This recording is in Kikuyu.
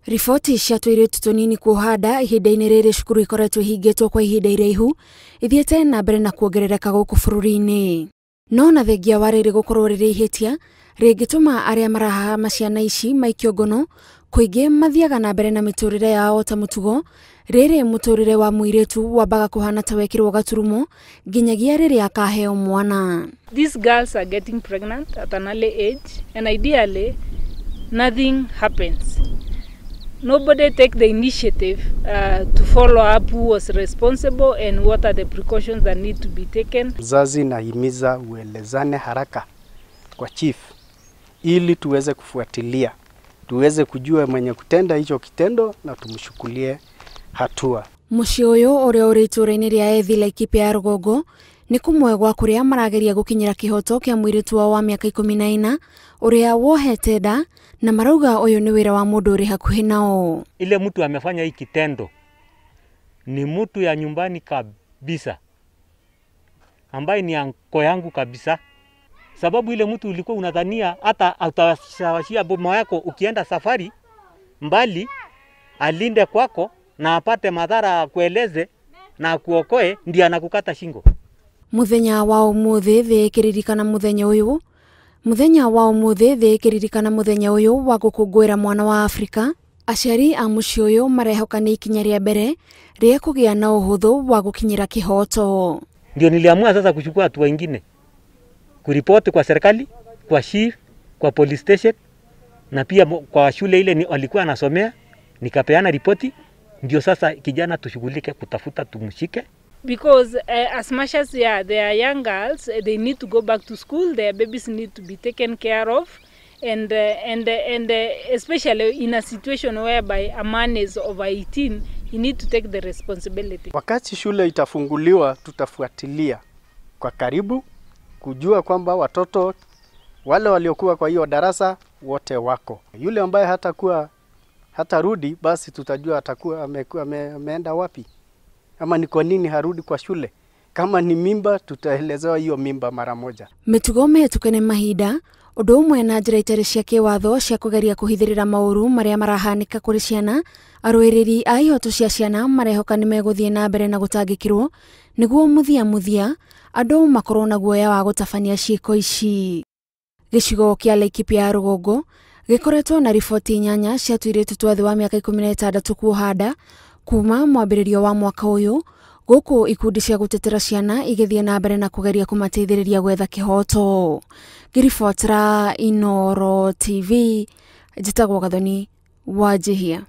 Riboti cia tũirĩtu tũnini kuoha nda ihinda-inĩ rĩrĩ cukuru ikoretwo ihingĩtwo kwa ihinda iraihu ithiĩte na mbere na kuongerereka gũkũ bũrũri-inĩ. No na thengia wa rĩrĩ gũkorwo rĩrĩ ihĩtia rĩngĩtũma arĩa marahahama ciana ici maikio ngono, kũingĩ mathiaga na mbere na mĩtũrĩre yao ta mũtugo. Rĩrĩ mũtũrĩre wa mũirĩtu wambaga kũhana ta wekĩrwo gaturumo nginyagia rĩrĩa akaheo mwana. These girls are getting pregnant at an early age, and ideally nothing happens. Nobody take the initiative to follow up who was responsible and what are the precautions that need to be taken. Mzazi nahimiza uelezane haraka kwa chief ili tuweze kufuatilia, tuweze kujua mwenye kutenda hicho kitendo na tumshukulie hatua. Mũciĩ ũyũ ũrĩa ũrĩ itũũra-inĩ rĩa Ethi Laikipia ya rũgongo nĩ kũmwe gwa kũrĩa marageria gũkinyĩra kĩhoto kĩa mũirĩtu wao wa mĩaka 14 ũrĩa wohete nda, na marauga ũyũ nĩ wĩra wa mũndũ ũrĩ hakuhĩ nao. Ile mtu amefanya hii kitendo ni mtu ya nyumbani kabisa, ambaye ni anko yangu kabisa, sababu ile mtu ulikuwa unadhania hata utawashia boma yako ukienda safari mbali, alinde kwako na apate madhara akueleze na akuokoe, ndiye anakukata shingo. Muthenya wa umuthi thĩ ĩkĩririkana muthenya ũyũ Muthenya wa umuthi thĩ ĩkĩririkana muthenya ũyũ wa gũkũngũĩra mwana wa Afrika, aciari a mũciĩ ũyũ marehoka nĩ ikinya rĩa mbere rĩa kũgĩa na ũhũthũ wa gũkinyĩra kĩhoto. Ndio niliamua sasa kuchukua hatua ingine, kuripoti kwa serikali, kwa chief, kwa police station na pia kwa shule ile walikuwa anasomea, nikapeana ripoti. Ndio sasa kijana tushughulike kutafuta tumshike. Because as much as they are young girls, they need to go back to school, their babies need to be taken care of, and especially in a situation whereby a man is over 18, he need to take the responsibility. Wakati shule itafunguliwa, tutafuatilia kwa karibu kujua kwamba watoto wale waliokuwa kwa hiyo darasa wote wako. Yule ambaye hatarudi, basi tutajua atakuwa ameenda wapi, ama ni kwa nini harudi kwa shule. Kama ni mimba, tutaelezewa hiyo mimba mara moja. Mĩtugo mĩhĩtũke nĩ mahinda ũndũ ũmwe na njĩra itarĩ cia kĩwatho cia kũgeria kũhithĩrĩra maũru marĩa marahanĩka kũrĩ ciana, arũĩrĩri a ihoto cia ciana marehoka nĩ megũthiĩ na mbere na gũtangĩkĩrwo nĩguo mũthia mũthia andũ makorwo na guoya wa gũtabania ciĩko ici. Gĩcigo kĩa Laikipia ya rũgongo gĩkoretwo na riboti 8 cia tũirĩtu twa thĩ wa mĩaka 16 kuoha nda kuma mwambĩrĩrio wa mwaka ũyũ, gũkũ ikundi cia gũtetera ciana igĩthiĩ na mbere na kũgeria kũmateithĩrĩria gwetha kĩhoto. Ngĩribotera Inooro TV, njĩtagwo Gathoni Wanjihia.